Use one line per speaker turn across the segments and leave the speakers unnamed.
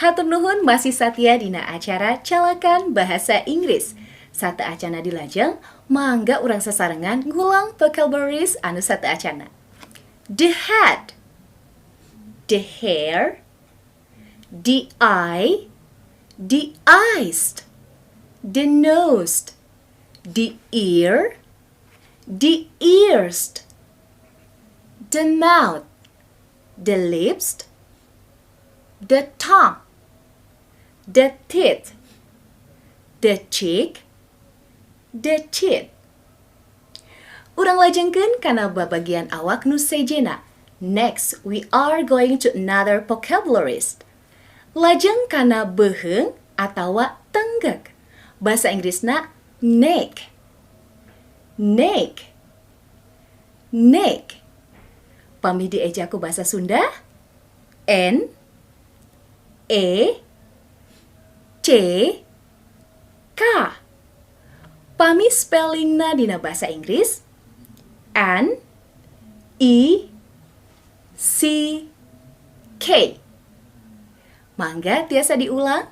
Hatur nuhun masih satia dina acara Calakan Bahasa Inggris. Sateuacanna dilajeng, mangga urang sasarengan ngulang vocabularies anu sateuacanna. The head, the hair, the eye, the eyes, the nose, the ear, the ears, the mouth, the lips, the tongue, the teeth, the cheek, the teeth. Urang lajengkeun kana babagian awak nu sejenna. Next, we are going to another vocabularies. Lajeng kana beuheung atawa tenggek. Bahasa Inggrisna neck. Neck. Neck. Pami dieja ku bahasa Sunda, N E C K. Pami spellingna dina bahasa Inggris, N E C K. Mangga tiasa diulang.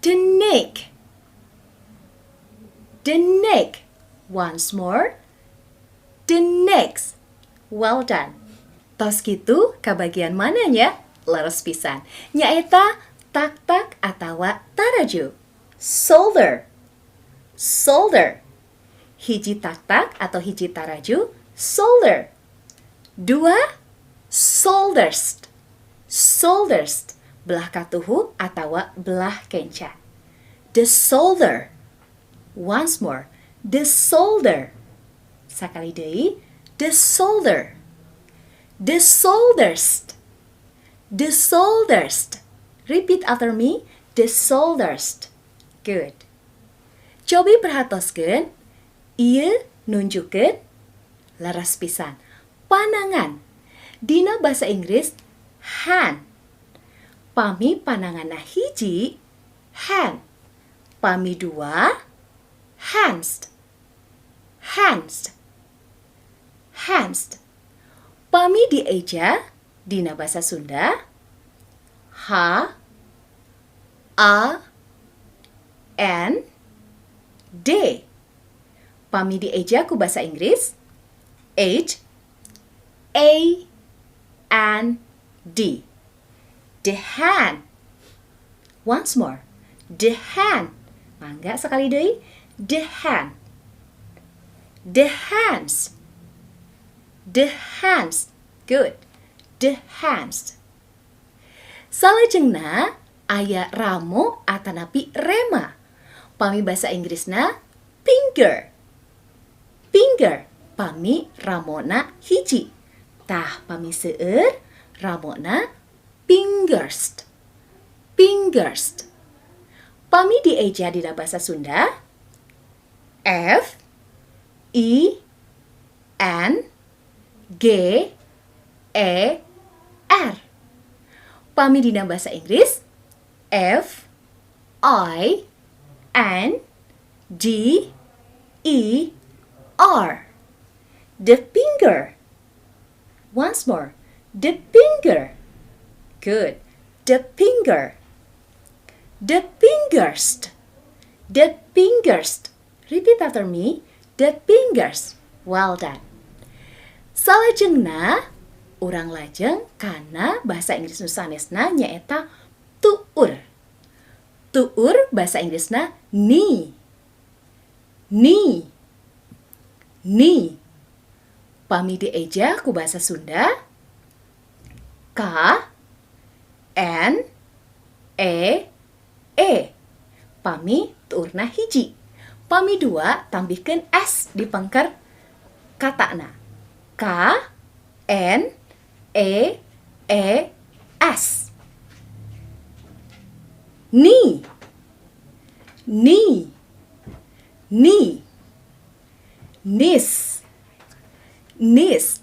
The neck. The neck. Once more. The neck. Well done. Tos kitu kabagian mana nya? Leres pisan. Nyaeta tak-tak atawa taraju. Shoulder. Shoulder. Hiji tak-tak atau hiji taraju, shoulder. Dua, shoulders. Shoulders. Belah katuhu atawa belah kenca. The shoulder. Once more. The shoulder. Sakali deui, the shoulder. The shoulders. The shoulders. Repeat after me. The shoulders. Good. Cobi perhatoskeun, ieu nunjukkeun, leres pisan, panangan. Dina bahasa Inggris hand. Pami pananganna hiji, hand. Pami dua, hands. Hands. Hands. Pami dieja dina bahasa Sunda, H A N D. Pami dieja ku bahasa Inggris, H A N D. The hand. Once more. The hand. Mangga sekali deui. The hand. The hands. The hands. Good. The hands. Salajengna aya ramo atanapi rema. Pami bahasa Inggrisna finger. Finger. Pami ramona hiji. Tah, pami seueur ramona fingers. Fingers. Pami dieja dina bahasa Sunda, F I N G E R. Pami dina bahasa Inggris, F I N G E R. The finger. Once more. The finger. Good. The finger. The fingers. The fingers. Repeat after me. The fingers. Well done. Salajengna urang lajeng kana bahasa Inggris nu sanesna, nyaeta tuur. Tuur bahasa Inggrisna knee. Knee. Knee. Pami dieja ku bahasa Sunda, K N E E. Pami tuurna hiji. Pami dua, tambihkeun S di pengker katana. K N E E S. Knee. Knee. Knee. Knees. Knees.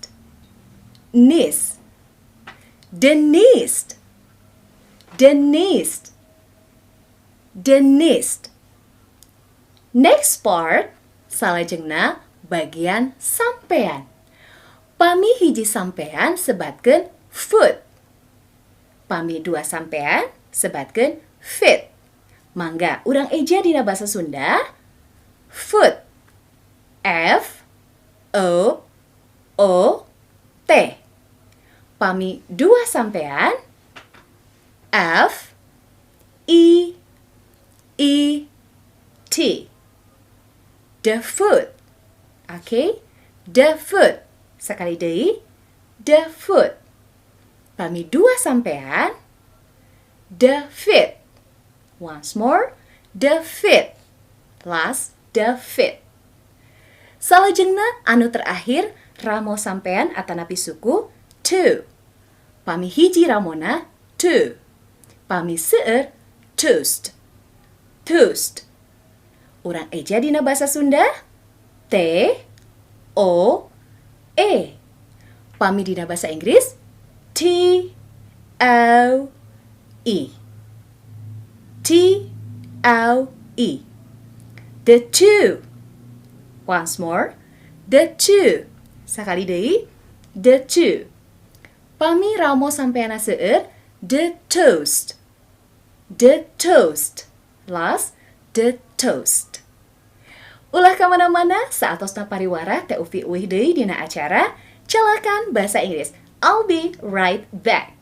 Knees. The knees. The knees. The knees. Next part, salajengna bagian sampean. Pami hiji sampean sebatkeun foot. Pami dua sampean Sebatkeun feet. Mangga urang eja dina bahasa Sunda. Foot. F O O T. Pami dua sampean, F E E T. The foot. Oke, the foot. Sekali deui, the foot. Pami dua sampean, the feet. Once more, the feet. Last, the feet. Salajengna anu terakhir, ramo sampean atanapi suku, toe. Pami hiji ramona, toe. Pami seueur, toast. Toast. Urang eja dina bahasa Sunda, T O E. Pami dina bahasa Inggris, T O E. T O E. The toe. Once more, the toe. Sakali deui, the toe. Pami ramo sampeanna seueur, the toast. The toast. Last, the toast. Ulah kemana-mana, saatosna pariwara Teh Ufi uih deui dina acara Celakan Bahasa Inggris. I'll be right back.